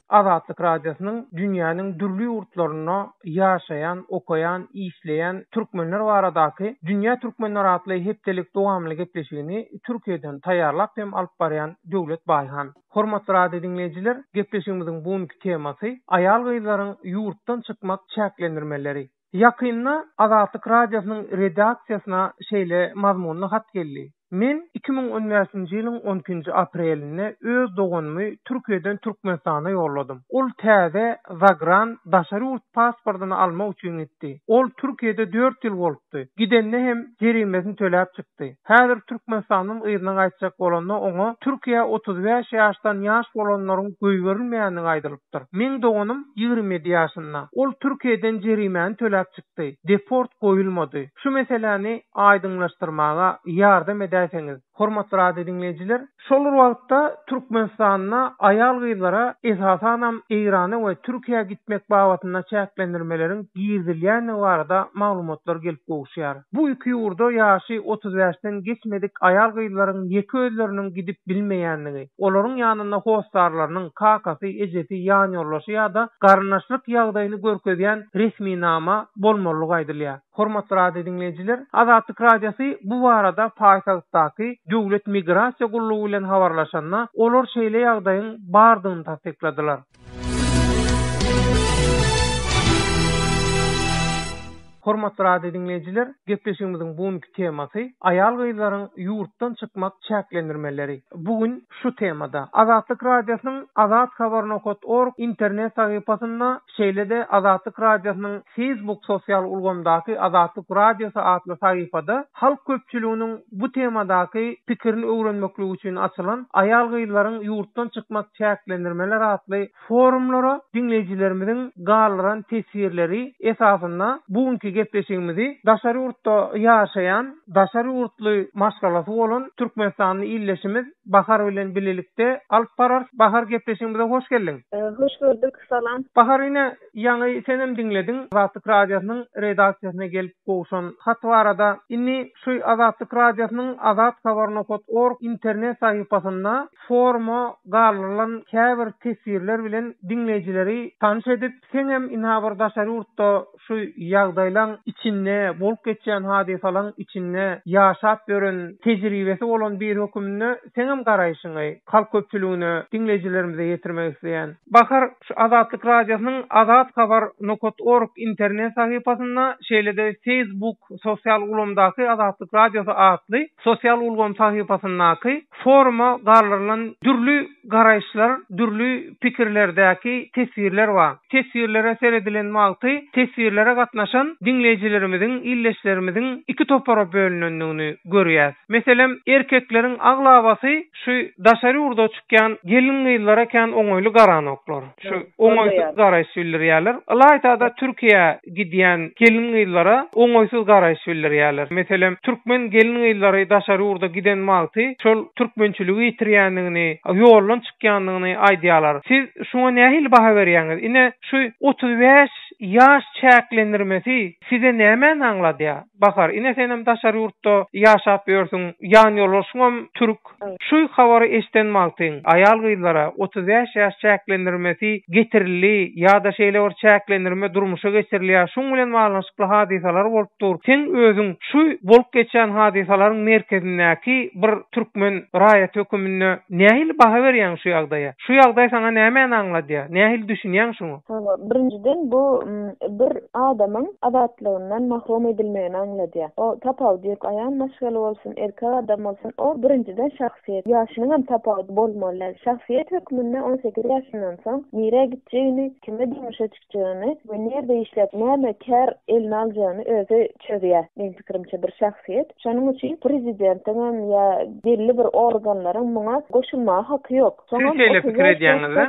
Azatlyk Radiosynyň dünýäniň dürli ýurtlarynda ýaşaýan, okaýan, işleýän türkmenler baradaky Dünýä türkmenleri atly hepdelik dowamly gepleşigini Türkiýeden taýýarlap hem alyp barýan Döwlet Baýhan. Hormatly radio diňleýjiler, gepleşigimiziň bu günki temasy aýal-gyzlaryň ýurtdan çykmak çäklendirmeleri. Ýakynda Azatlyk Radiosynyň redaksiýasyna şeýle mazmunly hat geldi, Men 2015-nji ýylyň on ikinji aprelinde öz doganymy Türkiýeden Türkmenistana ýolladym. Ol täze zagran daşary ýurt pasportyny almak üçin gitdi. Ol Türkiýede dört ýyl bolupdy. Gidende hem jerimesini töläp çykdy. Häzir Türkmenistandan yzyna gaýtjak bolanda oňa Türkiýä 35 ýaşdan ýaş bolanlaryň goýberilmeýändigi aýdylypdyr. Meň doganym 27 ýaşynda. Ol Türkiýeden jerimäni töläp çykdy. Deport goýulmady. Şu meseläni aýdyňlaşdyrmaga ýardam edäýseňiz. Hormatly radio diňleýjiler, şol bir wagtda Türkmenistanda aýal-gyzlara esasanam Eýrana we Türkiýä gitmek babatynda çäklendirmeleriň girizilýändigi barada maglumatlar gelip gowuşýar. Bu iki ýurda ýaşy 35-den geçmedik aýal-gyzlaryň ýeke özleriniň gidip bilmeýändigi, olaryň ýanynda hossarlarynyň, kakasy, ejesi, ýanýoldaşy ýa-da garyndaşlyk ýagdaýyny görkezýän resminama bolmalydygy aýdylýar. Hormatly radio diňleýjiler, Azatlyk Radiosy bu barada paýtagtdaky Döwlet migrasiýa gullugy bilen habarlaşanda, olar şeýle ýagdaýyň bardygyny tassykladylar. Hormatly radio diňleýjiler, gepleşigimiziň bu günki temasy aýal-gyzlaryň ýurtdan çykmak çäklendirmeleri. Bu gün şu temada Azatlyk Radiosynyň Azathabar nokat org internet sahypasynda Şeýle-de Azatlyk Radiosynyň Facebook sosial ulgamdaky Azatlyk Radiosy atly sahypada halk köpçüliginiň bu temadaky pikirini öwrenmekligi üçin açylan Aýal-gyzlaryň ýurtdan çykmak çäklendirmeler atly forumlara diňleýjilerimiziň galdyran teswirleri esasynda bu günki gepleşigimizi daşary ýurtda ýaşaýan, daşary ýurtly maşgalasy bolan türkmenistanly ildeşimiz Bahar bilen bilelikde alyp bararys. Bahar gepleşigimize hoş geldiň. Hoş gördük, salam. Bahar ine ýaňy senem diňlediň Azatlyk Radiosynyň redaksiýasyna gelip gowşan hat barada. Indi şu Azatlyk Radiosynyň Azathabar nokat org internet sahypasynda foruma galdyrylan käbir teswirler bilen diňleýjileri tanyş edip, seňem ynha bir daşary ýurtda şu ýagdaýlaň içinde, bolup geçýän hadysalaň içinde ýaşap ýören, tejribesi bolan biri höküminde seňem garaýşyňy halk köpçüligine, diňleýjilerimize ýetirmek isleýän. Bahar, şu Azatlyk Radiosynyň Azathabar nokat org internet sahypasynda, şeýle-de Facebook sosial ulgamdaky Azatlyk Radiosy atly sosial ulgam sahypasyndaky foruma galdyrylan dürli garaýyşlar, dürli pikirlerdäki teswirler bar. Teswirlere seredilen wagty teswirlere gatnaşan diňleýjilerimiziň, ildeşlerimiziň iki topara bölünendigini görýäs. Meselem, erkekleriň aglabasy şu daşary ýurda çykýan gelin-gyzlara kän oňaýly garanoklar. Şu oňaýsyz garaýyş bildirýärler. Ylaýta-da Türkiýä gidýän gelin-gyzlara oňaýsyz garaýyş bildirýärler. Meselem, türkmen gelin-gyzlary daşary ýurda giden wagty şol türkmençiligi ýitirýändigini, ýoldan çykýandygyny aýdýarlar. Siz şuňa nähili baha berýäňiz? Ine, şu 35 ýaş çäklendirmesi size nämäni aňladýar? Bahar, ine senem daşary ýurtda ýaşap ýörsüň, ýanýoldaşyňam türk. Şu habary eşden wagtyň, aýal-gyzlara 35 ýaş çäklendirmesi getirildi ýa-da şeýle bir çäklendirme durmuşa geçirilýär, şuň bilen baglanyşykly hadysalar bolup dur. Seň özüň şu bolup geçýän hadysalaryň merkezindäki bir türkmen raýaty höküminde nähili baha berýäň şu ýagdaýa? Şu ýagdaý saňa nämäni aňladýar? Nähili düşünýäň şuňa? Hawa, birinjiden bu bir adamyň azatlygyndan mahrum edilmegini aňladýar. O tapawudy ýok, aýal maşgala bolsun, erkek adam bolsun, o birinjiden şahsyýet. Ýaşynyňam tapawudy bolmaly däl. Şahsyýet hökmünde 18 ýaşyndan soň nirä gitjegini, kime durmuşa çykjagyny we nirde işläp, näme kär eline aljagyny özi çözýär, meň pikirimçe bir şahsyýet. Şonuň üçin prezidentiňem ýa belli bir organlaryň muňa goşulmaga haky ýok. Siz şeýle pikir edýäňiz-ä?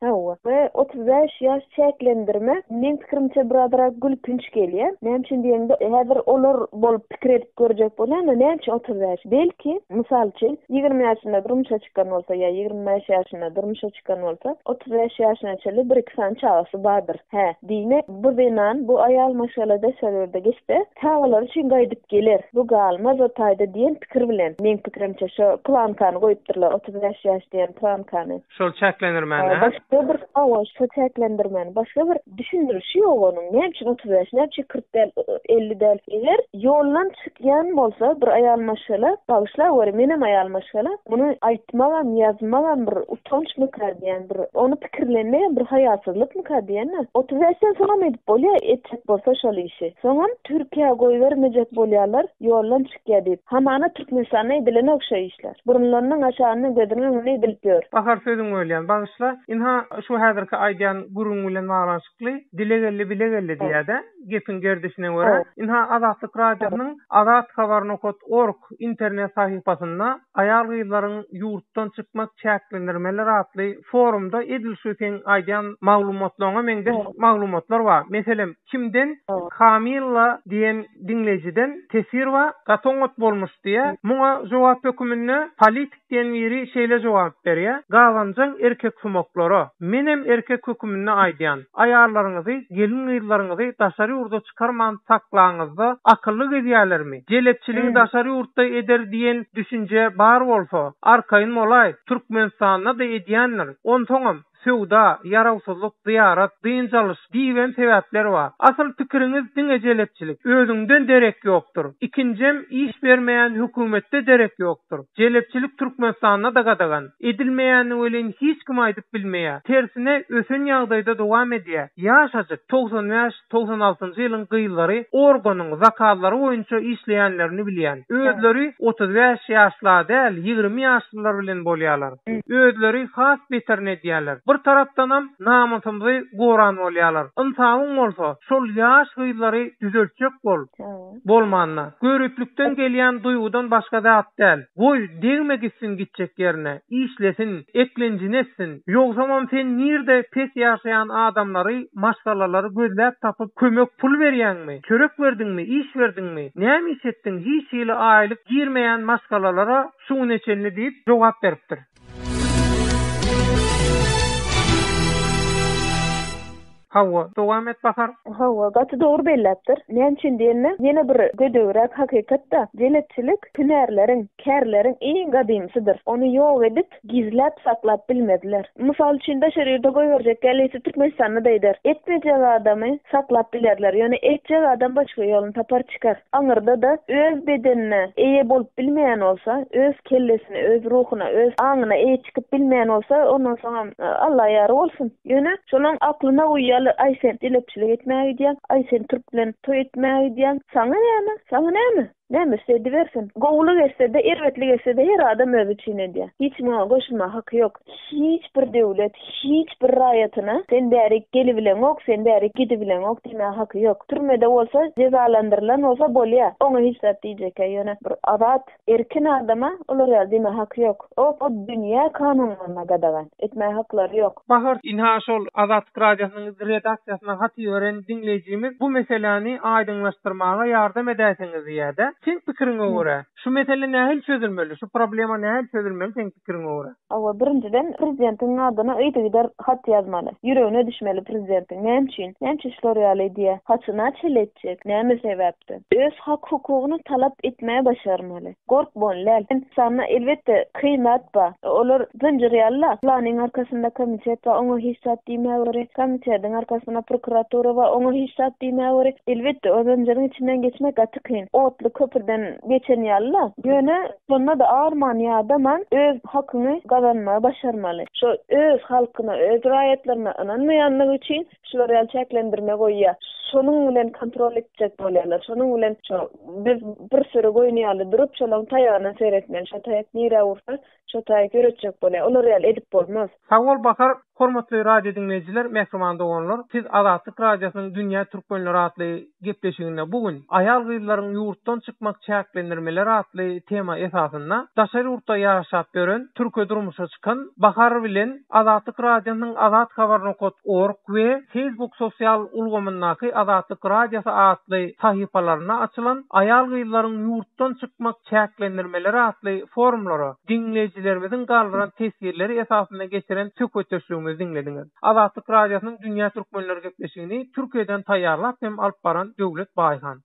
Hawa. We 35 ýaş çäklendirme meň pikirimçe birazrak gülkünç gelýär. Näme üçin diýeňde, häzir olar bolup pikir edip görjek bolýan-da, näme üçin 35? Belki, mysal üçin, 20. 20 ýaşynda durmuşa çykan bolsa ýa 25 ýaşynda durmuşa çykan bolsa, 35 ýaşyna çenli bir-iki sany çagasy bardyr. Hä, diýmek, bu zenan, bu aýal maşgala daşary ýurda gitse, çagalary üçin gaýdyp geler, bu galmaz o taýda diýen pikir bilen, meň pikirimçe, şo plankany goýupdyrlar, 35 ýaş diýen plankany. Şol çäklendirmäni, hä? Başga bir, hawa, şo çäklendirmäni. Başga bir düşündirişi ýok onuň. Näme üçin 35, näme üçin 40 däl, 50 däl? Eger ýoldan çykýan bolsa bir aýal maşgala, bagyşlaweri, menem aýal maşgala, muny aýtmagam, ýazmagam bir utançmyka diýen, bir ony pikirlenmegem bir haýasyzlykmyka diýen-de. 35-den soňam edip bolýar, etjek bolsa şol işi. Soňam Türkiýä goýbermejek bolýarlar, ýoldan çykýar diýip. Hamana Türkmenistanda edilenok şo işler. Burunlarynyň aşagynda gözüniň öňünde edilip ýör. Bahar sözüňi bölýän, bagyşla. Ynha, şu häzirki aýdýan gürrüň bilen baglanyşykly dile geldi bile geldi diýýä-dä, gepiň gerdişine görä. Ynha, Azatlyk Radiosynyň Azat Habar nokat org internet sahypasynda Aýal-gyzlaryň ýurtdan çykmak çäklendirmeleri atly forumda edil şu seň aýdýan maglumatlaryňa meňzeş maglumatlar bar. Meselem, kimden Kamilla diýen diňleýjiden teswir bar, gaty oňat bolmuş diýýär. Muňa jogap höküminde Politik diýen biri şeýle jogap berýär, Gabanjaň erkeksumaklara, menem erkek höküminde aýdýan, aýallaryňyzy, gelin-gyzlaryňyzy daşary ýurda çykarman saklaňyzda akylly gezýälermi? Jelepçiligi daşary ýurtda eder diýen düşünje bar bolsa, arkaýyn bolaý, Türkmenistanda-da edýändir. Onsoňam, söwda, ýarawsyzlyk, zyýarat, dynç alyş diýibem sebäpler bar. Asyl pikiriňiz diňe jelepçilik. Özüňden derek ýokdur. Ikinjem iş bermeýän hökümetde derek ýokdur. Jelepçilik Türkmenistanda-da gadagan. Edilmeýänini welin hiç kim aýdyp bilmeýär. Tersine ösen ýagdaýda dowam edýär. Ýaşajyk, 95, 96-njy ýylyň gyzlary organyň zakazlary boýunça işleýänlerini bilýän. Özleri 35 ýaşla däl, 20 ýaşlylar bilen bolýarlar. Özleri has beterini edýärler. Bir tarapdanam namysymyzy goran bolýarlar. Ynsabyň bolsa, şol ýaş gyzlary düzeltjek bol. Bolmanda. Göriplikden gelýän duýgudan başga zat däl. Goý, degme gitsin gitjek ýerine. Işlesin, eklenjini etsin. Ýogsamam sen nirde pes ýaşaýan adamlary, maşgalalary gözläp tapyp kömek pul berýäňmi? Çörek berdiňmi, iş berdiňmi? Näme iş etdiň hiç hili aýlyk girmeýän maşgalalara şu güne çenli diýip jogap beripdir. Hawa, dowam et Bahar. Hawa, gaty dogry belläpdir. Näme üçin diýende, ýene bir gödegräk hakykat-da, jelepçilik hünärleriň, kärleriň iň gadymysydyr. Ony ýok edip, gizläp saklap bilmezler. Mysal üçin, daşary ýurda goýberjek gälisi Türkmenistanda-da eder. Etmejek adamy saklap bilerler, ýöne etjek adam başga ýoluny tapar çykar. Aňyrda-da öz bedenine eýe bolup bilmeýän bolsa, öz kellesine, öz ruhuna, öz aňyna eýe çykyp bilmeýän bolsa, ondan soňam Alla ýary bolsun. Ýöne şolaň aklyna guýýarlar, aý sen jelepçilik etmäge gidýäň, aý sen türk bilen toý etmäge gidýäň, saňa näme, saňa näme, näme etse edibersin. Gowulyk etse-de, erbetlik etse-de her adam özi üçin edýär. Hiç kimiň oňa goşulmaga haky ýok. Hiç bir döwlet, hiç bir raýatyna sen bärik gelibileňok, sen bärik gidibileňok diýmäge haky ýok. Türmede bolsa, jezalandyrylan bolsa bolýar, oňa hiç zat diýjek-ä, ýöne bir azat, Erkin adama olar ýaly diýmäge haky ýok. O o dünýä kanunlaryna gadagan. Etmäge haklary ýok. Bahar, ynha şol Azatlyk Radiosynyň redaksiýasyna hat iberen diňleýjimiz bu meseläni aýdyňlaşdyrmaga ýardam edäýseňiz diýýär-dä. Seň pikiriňe görä, şu mesele nähili çözülmeli? Şu problema nähili çözülmeli seň pikiriňe görä? Hawa, birinjiden prezidentiň adyna yzygider hat ýazmaly. Ýüregine düşmeli prezidentiň. Näme üçin? Näme üçin şular ýaly edýär? Haçana çenli etjek? Näme sebäpden? Öz hak-hukugyny talap etmäge başarmaly. Gorkmaly däl. Ynsanda elbetde kyn zat bar. Olar zynjyr ýaly-la. Pylanyň arkasynda komitet bar, oňa hiç zat diýmäweri. Komitetiň arkasynda prokuratura bar, oňa hiç zat diýmäweri. Elbetde, o zynjyryň içinden geçmek gaty kyn. Otly köprüden geçen ýaly-la. Ýöne Şonda-da arman-ýadaman öz hakyňy gazanmagy başarmaly. Şo öz halkyna, öz raýatlaryna ynanmaýanlygy üçin şular ýaly çäklendirme goýýar. Şonuň bilen kontrol etjek bolýarlar. Şonuň bilen şo biz bir süri goýun ýaly durup şolaryň taýagyna seretmeli. Şo taýak nirä ursa, şo taýak ýöretjek bolýar. Olar ýaly edip bolmaz. Sag bol Bahar. Hormatly radio diňleýjiler, mähriban doganlar, siz Azatlyk Radiosynyň Dünýä Türkmenleri atly gepleşiginde bu gün Aýal-gyzlaryň ýurtdan çykmak çäklendirmeleri atly tema esasynda daşary ýurtda ýaşap ýören, türke durmuşa çykan Bahar bilen Azatlyk Radiosynyň Azat Habar nokat org we Facebook sosial ulgamyndaky. Azatlyk Radiosy atly sahypalarynda açylan Aýal-gyzlaryň ýurtdan çykmak çäklendirmeleri atly forumlara diňleýjilerimiziň galdyran teswirleri esasynda geçiren söhbetdeşligimizi diňlediňiz. Azatlyk Radiosynyň Dünýä Türkmenleri gepleşigini Türkiýeden taýýarlap hem alyp baran Döwlet Baýhan.